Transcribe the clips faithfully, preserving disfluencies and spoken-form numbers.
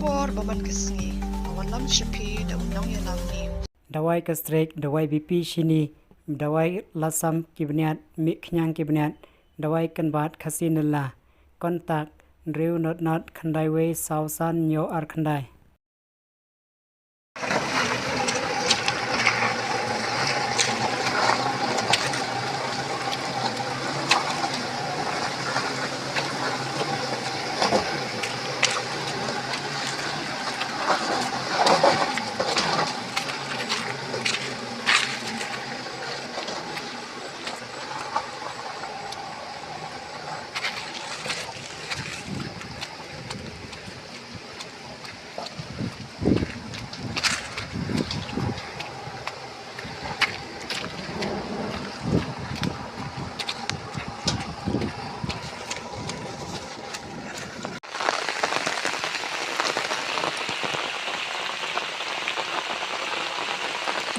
Por ba man ka sngi, ka wallam sha phi da u nongïalam news. Dawai gastric, dawai B P shini, dawai lasam ki bniat, mih khñiang ki bniat, dawai kynbat khasi nylla. Contact hynriew not not khyndai wei saw san hynñiew ar khyndai.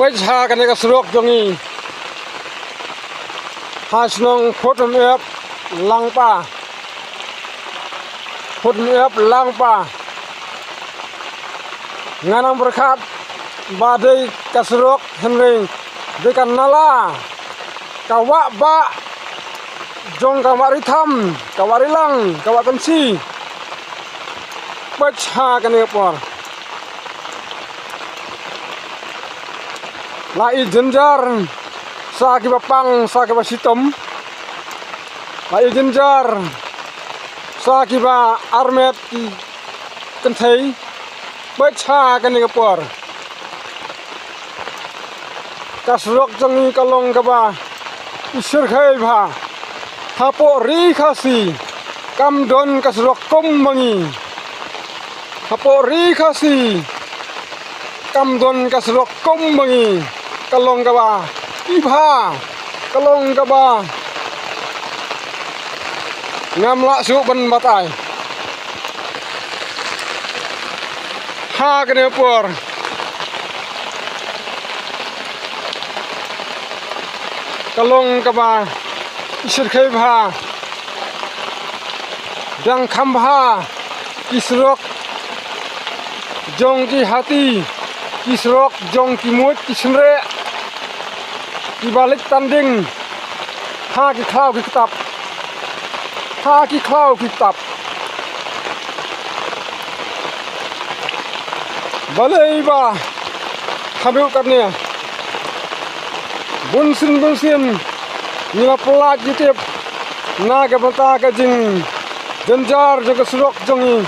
Peit ha kane ka surok jong ngi ha shnong Khutum Ep Langpa. Khutum Ep Langpa. Nga nang pyrkhat ba dei ka surok hynrei dei ka nala, ka wah bah jong ka wah Ritham, ka wah Rilang, ka wah Kynsi. Peit ha kane ka por. La i jynjar sa kiba pang, sa kiba shitom. La i jynjar sa kiba armet ki kynthei. Peit ha kane ka por. Ka surok jong ngi ka long kaba i shyrkhei bha. Hapoh Ri Khasi kam don ka surok kum ma ngi. Hapoh Ri Khasi kam don ka surok kum ma ngi. Ka long kaba i bha, ka long kaba ngam lah shuh ban batai. Ha kane por ka long kaba i shyrkhei bha. Dang kham bha ki surok jong ki hati, ki surok jong ki muid ki shynreh, kiba leit tanding ha ki khlaw ki ktap, ha ki khlaw ki ktap. Balei ba haduh katne bunsien bunsien ngi la pyllait ki tip na ka bynta ka jingjynjar jong ka surok jong ngi.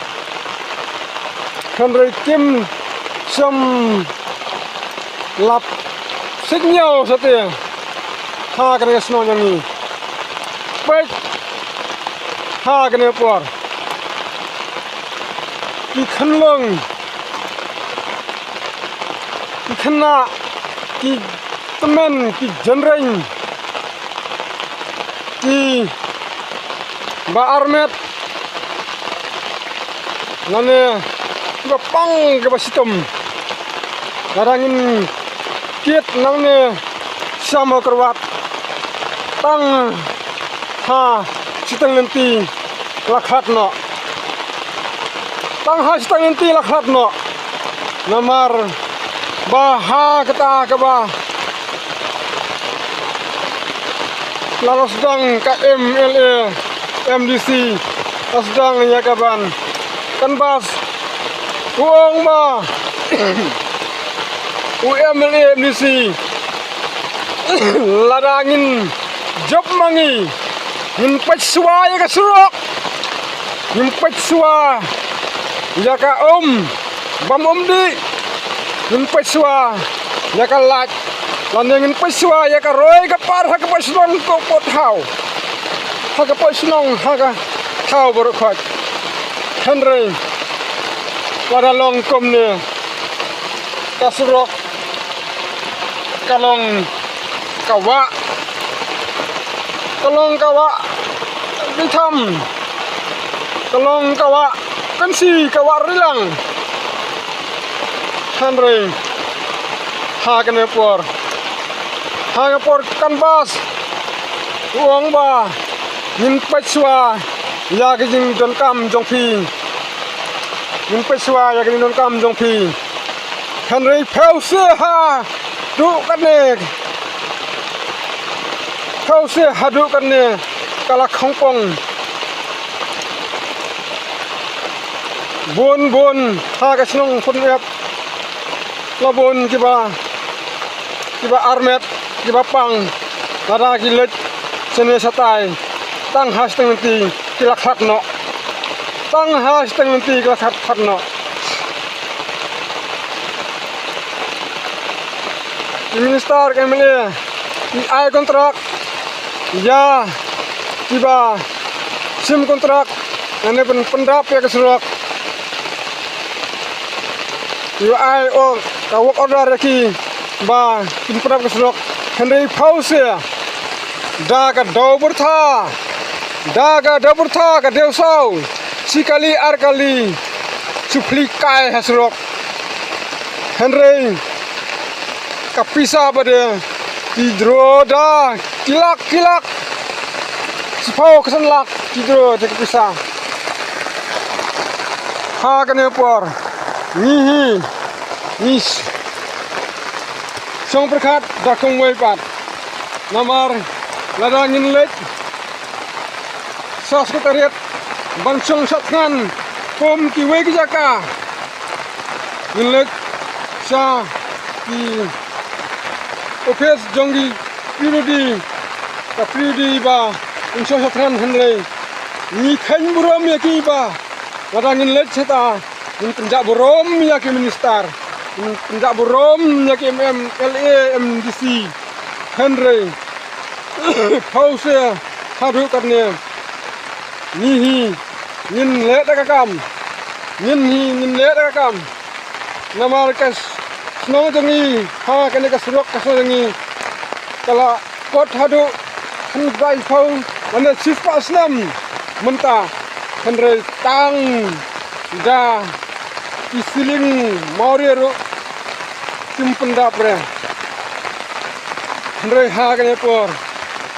Hynrei kim shym la sngewthuh satia ha kane ka shnong jong ngi. Peit ha kane por ki khynlung, ki khynnah, ki tymmen, ki jynreng, kiba armet lane kiba pang, kiba shitom. Lada ngin kit nangne sha Mawkyrwat, tang ha shiteng lynti la khlad noh. Tang ha shiteng lynti la khlad noh. Namar ba ha kata kaba la sdang ka M L A, M D C, la sdang ïa kaban canvass. U ong ba u M L A, M D C, lada ngin jop ma ngi, ngin peit shuwa ïa ka surok, ngin peit shuwa ïa ka um bam um dih, ngin peit shuwa ïa ka light, lane ngin peit shuwa ïa ka roi ka par ha ka poi shnong, ka poi thaw, ha ka poi shnong, ha ka thaw baroh khoit. Hynrei lada long kumne, ka surok ka long ka wah, ka long ka wah Ritham, ka long ka wah Kynsi, ka wah Rilang. Hynrei ha kane por, ha ka por canvass, u ong ba ngin peit shuwa ïa ka jingdonkam jong phi. Ngin peit shuwa ïa kane ka kam jong phi. Hynrei phew seh haduh katne. Phew seh haduh katne ka la khongpong. Bun bun ha ka shnong Pynïap. La bun kiba, kiba armet, kiba pang. Lada ki leit shane shatai, tang ha shiteng lynti ki la khlad noh. Tang ha shiteng lynti ki la khlad, khlad noh. Ki minister, ki M L A, ki ai kontrak ïa kiba shim kontrak, lane pyn-, pyndap ïa ka surok. Ïa ai o, ka work order ïa ki ba kin pyndap ka surok. Hynrei phew seh da ka daw byrtha, da ka daw byrtha ka dewsaw, shi kali ar kali shu plie kai ha surok. Hynrei ka pisa ba dei ki draw da ki lak ki lak, shiphew ka san lak ki draw da ka pisa. Ha kane por ngi hi ngi shong pyrkhat da kumwei pat. Namar lada ngin leit sha Secretariat ban shong shatngan kum kiwei ki jaka, ngin leit sha ki ophis jong ki P W D, ka P W D ba ngin shong shatngan, hynrei ngi kheiñ burom ïa ki ba lada ngin leit shata, ngin pynjah burom ïa ki minister, ngin pynjah burom ïa ki M M, L A, M D C. Hynrei phew seh haduh katne ngi hi ngin leh da ka kam. Ngin hi ngin leh da ka kam. Namar ka shnong jong ngi, ha kane ka surok ka shnong jong ngi, ka la kot haduh hynrei phew lane shispah snem mynta, hynrei tang da ki ceiling mawria ruh kim pyndap re. Hynrei ha kane por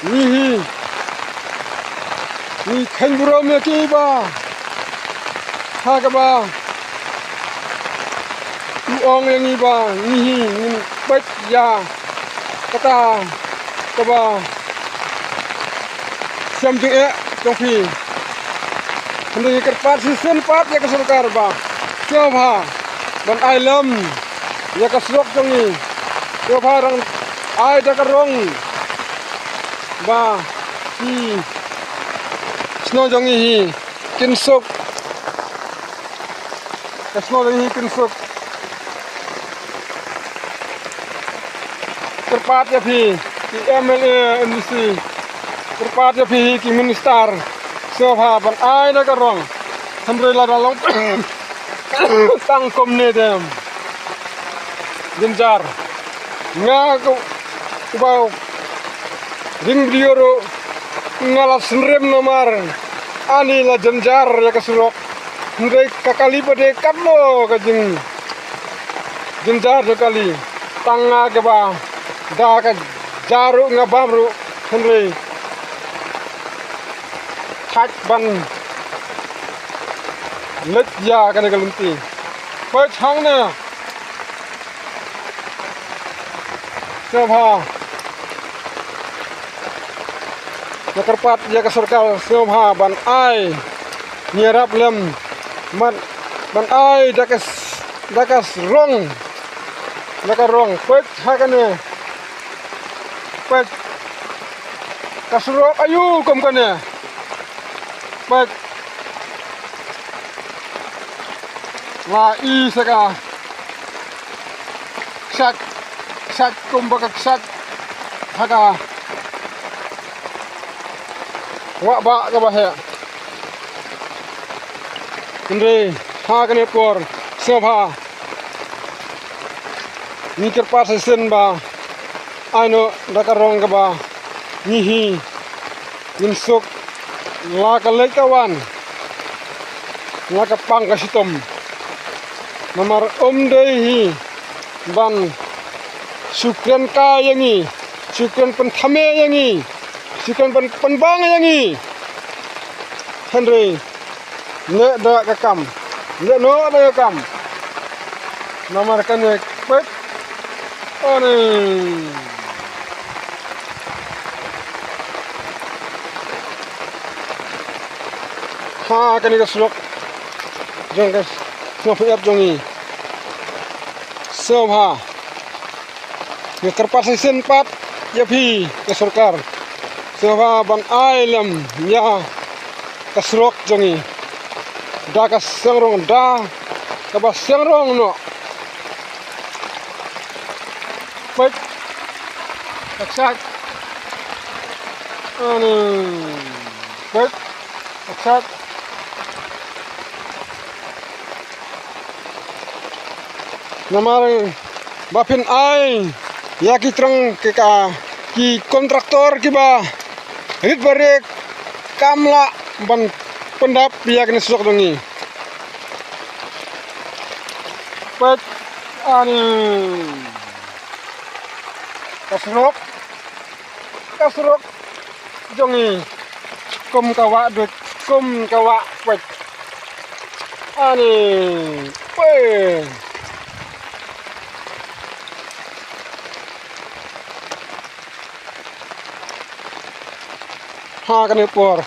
ngi hi ngi kheiñ burom ïa ki ba ha kaba u ong ïa ngi ba ngi hi ngin peit ïa kata kaba shem jingeh jong phi. Hynrei ngi kyrpad shisien pat ïa ka sorkar ba sngewbha ban ai lem ïa ka surok jong ngi. Sngewbha dang ai da ka rong ba ki shnong jong ngi hi kin suk. Ka shnong jong ngi hi kin suk. Kyrpad ïa phi ki M L A, M D C. Kyrpad ïa phi ki minister. Sngewbha ban ai da ka rong. Hynrei lada long tang kumne de jynjar. Nga ko uba ring video ruh nga la synrim namar ani la jynjar ïa ka surok. Hynrei ka kali pat de katno ka jing jynjar jong kali. Tang nga kaba da ka jar ruh nga bam ruh, hynrei thait ban leit ïa kane ka lynti. Peit hangne. Sngewbha. Nga kyrpad ïa ka sorkar sngewbha ban ai, ngi ïarap lem, ban, ban ai da ka s-, da ka s-, rong, da ka rong. Peit ha kane. Peit ka surok aïu kum kane. Peit. La i sa ka kshaid, kshaid kumba ka kshaid ha ka wah bah kaba heh. Hynrei ha kane por sngewbha ngi kyrpad shisien ba ai noh da ka rong kaba ngi hi ngin suk, la ka leit ka wan, la ka pang ka shitom. Namar ym dei hi ban shu kren kai ïa ngi, shu kren pynthame ïa ngi, shu kren pyn-, pynbang ïa ngi. Hynrei neh da ka kam. Leh noh da ka kam. Namar kane peit. Ani. Ha kane ka surok jong ka shnong Pynïap jong ngi. Sngewbha. Nga kyrpad shisien pat ïa phi ka sorkar. Sngewbha ban ai lem ïa ka surok jong ngi. Da ka seng rong da kaba seng rong noh. Peit. Ka kjat. Ani. Peit. Ka kjat. Namar ba phin ai ïa ki trong ki ka ki kontraktor kiba rit ba rit kam lah ban pyndap ïa kane surok jong ngi. Peit ani ka surok. Ka surok jong ngi kum ka wah dud, kum ka wah peit. Ani peit. Ha kane por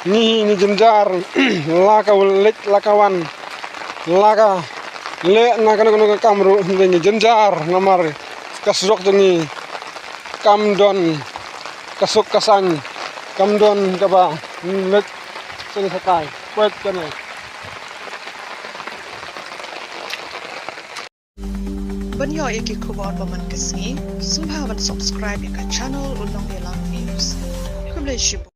ngi hi ngi jynjar la ka leit la ka wan, la ka leh na kano kano ka kam ruh, ngi jynjar namar ka surok jong ngi kam don ka suk ka saiñ, kam don kaba leit seng satai. Peit kane. Ban ïoh ïa ki khubor ba man ka sngi, sngewbha ban subscribe ïa ka channel U Nongïalam News. Khublei shibun.